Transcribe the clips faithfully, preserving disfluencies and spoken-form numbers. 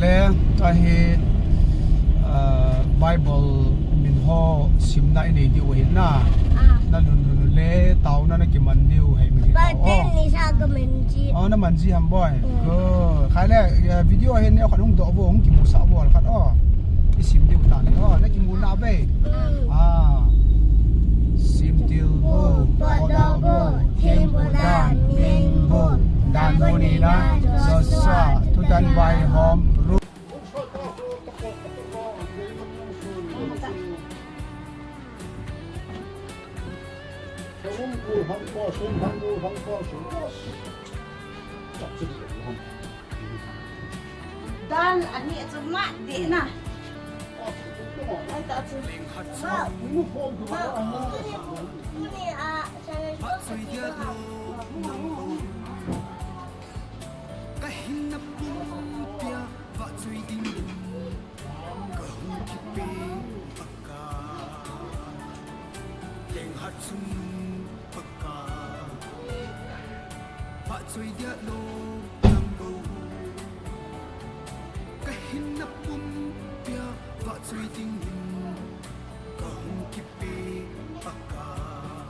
Le, ahi, ah, Bible min ho simna inei diu ahi na. Ah. Na lhun lhun le, taona na kiman diu ahi mi. Bible ni sa ka man ji. Oh, na man ji ham boy. Mm. Good. Khai le, ah, video ahi ne, khat hung doh bo, hung kimu sa bo, khat oh. I sim diu ta ni oh, na kimu na be. Mm. Ah. Sim til bo, po doh bo, thim bo dan, min bo, dan bo ni na, Joshua, thutan vaihom, ru. Dan ani chu ma de na. Ai ta chu. Ni a. Ka hinna pumpia vahchoi dingin ka hung kipe Pakai. Lenghat chungnung Pakai, vahchoi dia lom nang bou. Ka hinna pumpia vahchoi dingin ka hung kipe Pakai.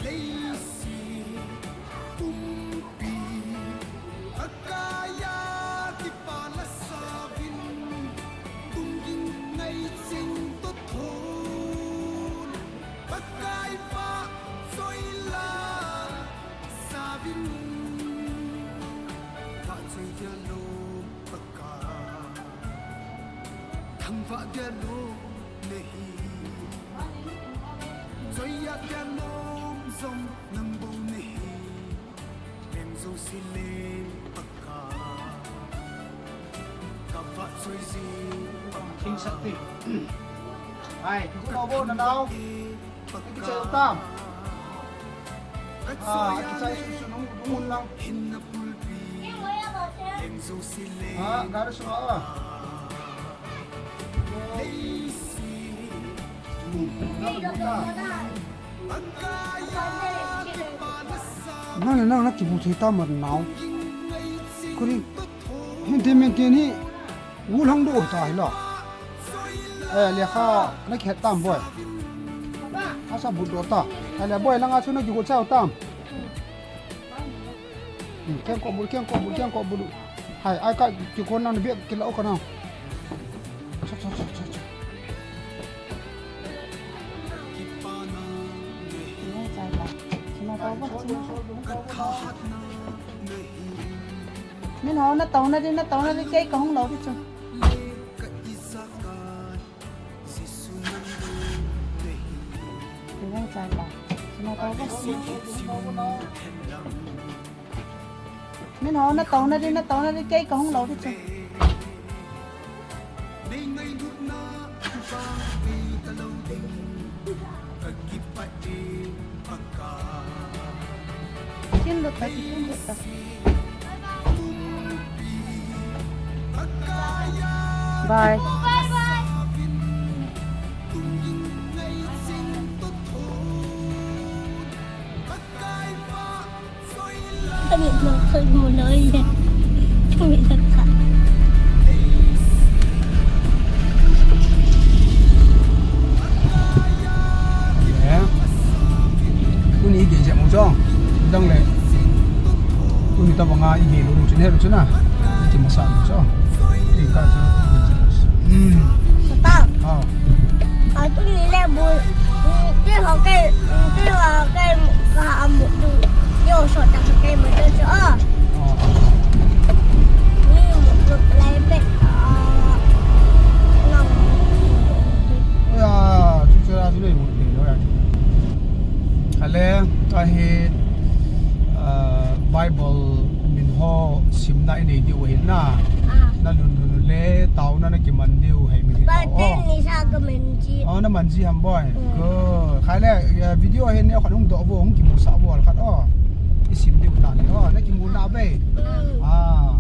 Leiset pumpi Pakai a kipa la sauvin, tung ging ngai ching toh thon, Pakai vahchoi la sauvin, vahchoi dia lom Pakai. Thangvah dia lom nahi, choiya dia lom jong nang bou nahi, leng jouse le Pakai, ka vahchoi jing Pakai. Thing sak ti. Hai, tu ko bo na nau. Kichai u tam. Ah, kichai su su nung, nung un lang. Ah, gari su ah. Nang, nang, nang, kibu thei tam nau. Kuri, hin te men te ni. Gu lang do ta hi la. Eh, lekha na khet tam boy. Asa bu do ta. Eh, le boy langa chu na kigo chau tam. Hmm, kiang ko bul, kiang ko bul, kiang ko bul. Hai, ai ka kigo na bek kila o ka na. Cha, cha, cha, cha, cha. Min ho, na taona di, na taona di, kei ka hung lou di chu. Tingong chai pa. Sina tau ba? Min ho, na taona di, na taona di, kei ka hung lou di chu. Kin lut ta, kin lut ta. Bye. Bye bye. Kami mo, kami mo na yun. Kami na ka. Eh. Tuni i gei jep u chu. Dang le. Tuni tabanga i gei lou chu, he lou chu na. I kimasa lou chu. I ka chu. Hmm. Papa. Ah. Ah, tuni le bu. Ti ho ke, ti ho ke ka amu tu. Yo so ta ke mo chu. Ah. Ni mu tu lai pe. Ah. Nang. Ya, chu chu la chu le mu. Ahile, ahi, ah, Bible min ho simna inei diu ahi na. Ah. Na lhun lhun le, taona na kiman diu ahi mi. Bible ni sa ka man ji. Oh, na man ji ham boy. Mm. Good. Ahile, ah, video ahi ne, khat hung doh bo, hung kimu sa bo, khat oh. I sim diu ta ni oh, na kimu na be. Mm. Ah.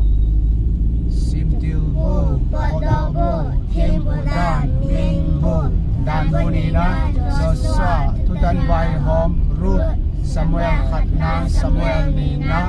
Sim til bo, po doh bo. Thim bo dan, min bo, dan bo nina, Joshua, thutan vaihom, Ruth, Samuel khatna, Samuel nina,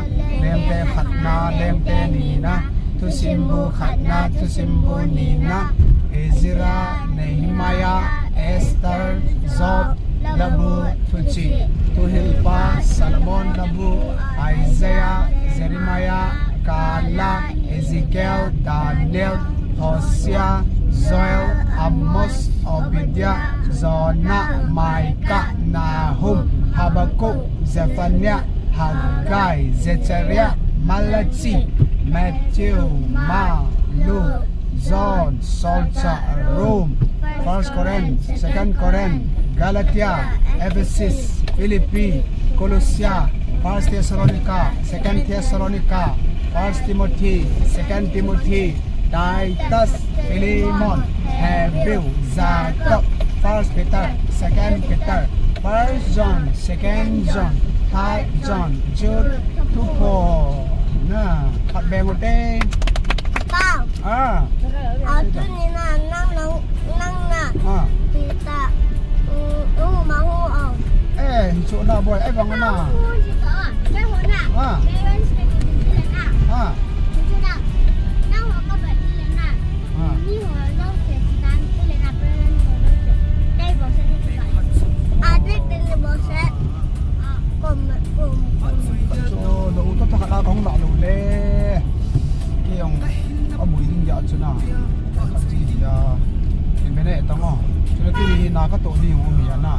Lengte khatna, Lengte nina, Thusimbu khatna, thusimbu nina, Ezra, Nehemiah, Esther, Job, Labu, Thuchih, Thuhilpa, Solomon Labu, Isaiah, Jeremiah, Kala, Ezekiel, Daniel, Hosea, Joel, Amos, Obadiah, Jonah, Micah, Nahum, Habakkuk, Zephaniah, Haggai, Zechariah, Malachi, Matthew, Mark, Luke, John, Solchah, Rome, First Corinth, Second Corinth, Galatia, Ephesus, Philippi, Colossia, First Thessalonica, Second Thessalonica, First Timothy, Second Timothy, Titus, Philemon, Hebrew, Jacob, First Peter, Second Peter, First John, Second John, Third John, Jude, Thuphon. Na, khat beng u te. Pau. Ah. Au, tuni na, nang, nang, nang na. Ah. Tita. Mm, u, ma, u, au. Eh, hichu na boy, ai bang na. Ah. Ah. Cho, lo u to thakhat a kahung lah lou le. Kei jong abui ding dia chu na. Khat chi dia. Ken bene tang o. Chule tuni na katoh ding um hi a na.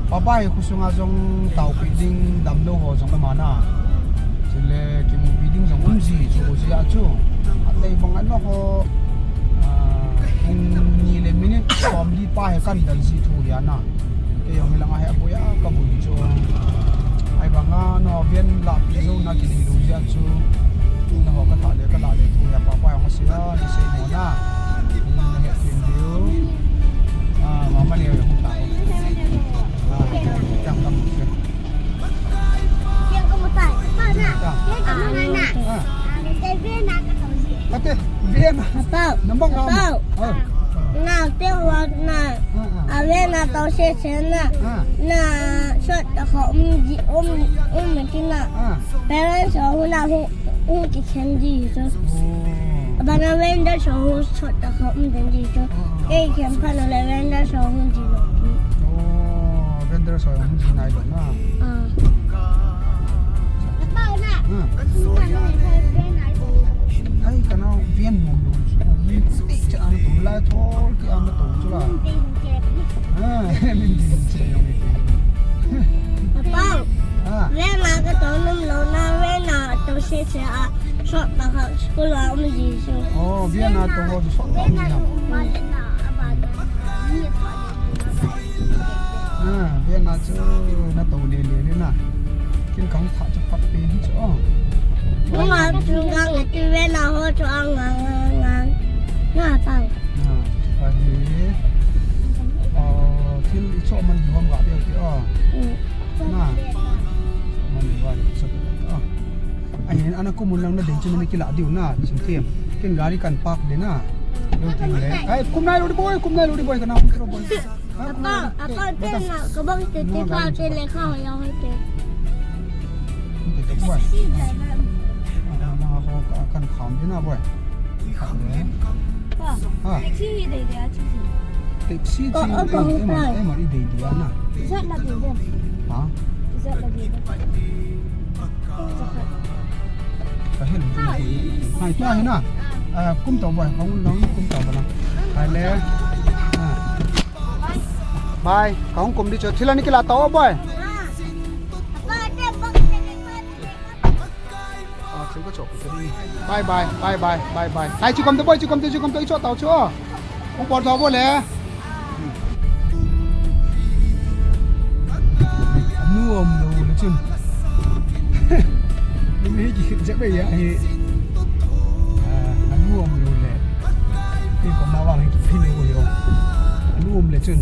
Papa hi khosunga jong taopi ding damlou ho jong um a na. Chule kimupi ding jong um ji chu jia chu. Atei bang a na ho. Ah, pung ni le minute som li pa hi kan dal ji thu hi a na. Kei jong hilanga hi aboi a kaboi chu. Ai banga na ven lahpi jou na kidei lou jeh a chu. Na ho katha le kalah le thu hi a papa jong asei a, ni sei mo na. Ni na hethem diu. Ah, mama le jong ta. Ah, chang lam se. Ah. Ate, ven a. Apau. Nambang apau. Ah. Nate wa na. Ah, ah. Aven a to se se na. Ah. Na sot ta kho um ji um um ti na. Ah. Parents ho na hu um ki chen ji so. Oh. Bana vendor ho sot ta kho um den ji so. Ah, ah. Ei ken pa no le vendor ho um ji lo. Oh, vendor ho um ji nai lo na. Ah. Apau na. Ah. Ai, ka nao ven nom lou. Min ti cha an tum lai thol ti an tum chu la. Ah, min ti che jong ni. Apau. Ah. Ven a ka to nom lou na, ven a to se se a. Sot ta kha school a um ji so. Oh, ven a to ho sot ta um ji na. Ah, ven a chu na to le le le na. Ken kahung thah chu phat pen hi chu, oh. Nunga chu ngang le ti ven a ho chu ang ngang ngang ngang. Na pang. Na, chu pa hi. Oh, thil i choh man hi hom ga deu ti, oh. Mm. Na. Choh man hi va le chu, oh. Ahin, ana kum un lang na dei chu na kilah diu na, chingthem. Ken gari kan park de na. Lo ting le. Ai, kum nai lo di boy, kum nai lo di boy, ka na kum lo boy. Apa, apa, te na, ka bang te, te pa, te le kha ho ya ho te. Te te boy. Ah, na ho ka kan kham de na boy. Pa, ha. Taxi hi dei dei a chi si. Taxi chi, oh, eh, oh, eh, ma, eh, ma, i dei dei a na. Zat la dei dei. Ha? Zat la dei dei. Ka hel. Hai, tua hi na. Ah, kum tau boy, kong nong kum tau bana. Hai le. Ah. Bye, kong kum di cho. Thil ani kila tau boy. Ah, thil ka chop. Bye bye, bye bye, bye bye. Nai, chu kom te boy, chu kom te, chu kom te, i cho tau cho. Kong por tau boy le. Anu um lou le chun. Ni hi ki khit jep bei a hi. Ah, anu um lou le. Ki ko ma wang ki phin lou yo. Anu um le chun.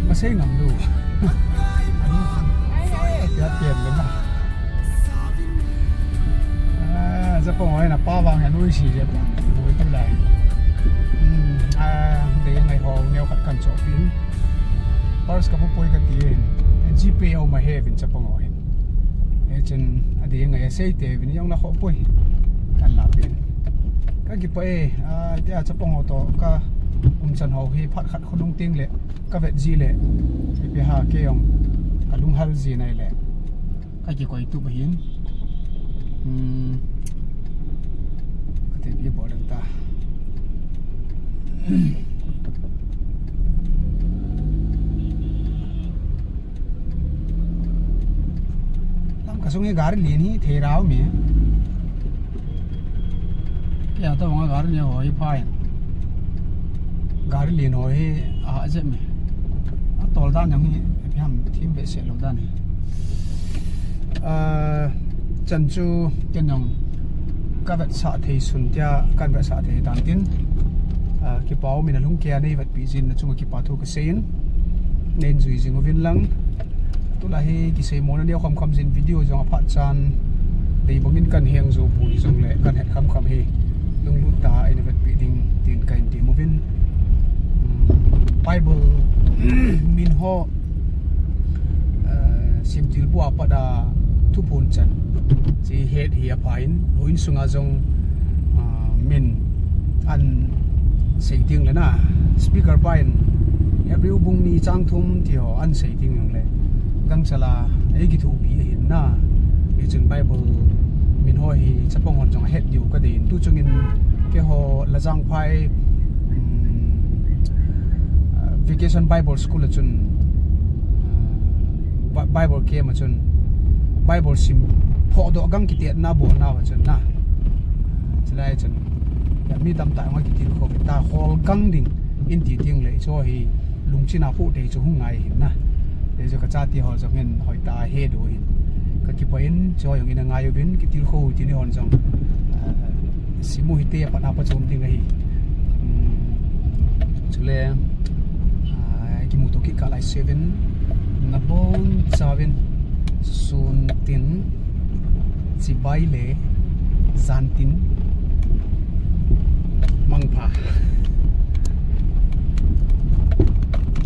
Ma sei ngam lou. Anu khang. Ai, ai, ai, ai, ai. Ah, Japan ho na pa vang ya noi si je. Noi tu lai. Hmm, ah, dei ngai ho neo khat kan cho pin. Pars ka pu poi ka ti. G P O ma he vin Japan ho hin. E chen a dei ngai sei te vin yong na ho poi. Kan la pin. Kipah e, ah, tia chapang ho toh ka umchan ho hi phat khat khonung teng le ka vet ji le, ipi ham kei jong ka lunghal ji nai le ka kikoi tup ahin. Hmm. Ka te pi bol dang ta. Lamka sung hi gari len hi thei rau mi. Kei a to nga gari len ho hi pha in. Gari len ho hi a jep mi. A tol dan jong hi ipi ham thim behseh lou dan hi. Ah, chan chu ken jong ka vetsah thei sun tia kan vetsah thei tan tin. Ah, kipa um in a lhung kei a nei vetpi jin na chunga kipa thu ka sei in. Nei jui jing uvin lang. Tulai hi kiseimo na neo kham kham jin video jong a phat chan dei bang in kan heng jo pon jong le kan het kham kham hi lunglut tah in vetpi ding tin ka in ti uvin. Hmm, Bible min ho, eh, simtil bu a pat a thuphon chan. Chi het hi a pha in, houin sunga jong, ah, min an sei ding le na, speaker pa in Hebrew bung ni chang thum ti ho an sei ding jong le. Gangchal a, ei kithopi ahin na. Hichun Bible min ho hi chapang hon jong a het diu ka dei in. Tu chungin keiho Lajang phai, um, ah, Vacation Bible School a chun, ah, Bi-, Bible camp a chun Bible sim phoh doh gang kitetna bolna a chun na. Chulai chun, ya, mi tamtah jong a kitilkhou ta hol gang ding in ti ding le, chu hi lungchin a phoh thei chu hung ngai hin na. Hichu ka chate ho jong hin hoitah a he diu hin. Ka kipah in, chu jong in a ngai uvin, kitilkhou ti ni hon jong, ah, simu hite a pat a pachom ding ahi. Um, chule, ah, kimuto kit kah lai seven, nabonchauvin, sun tin, chibai le, jan tin,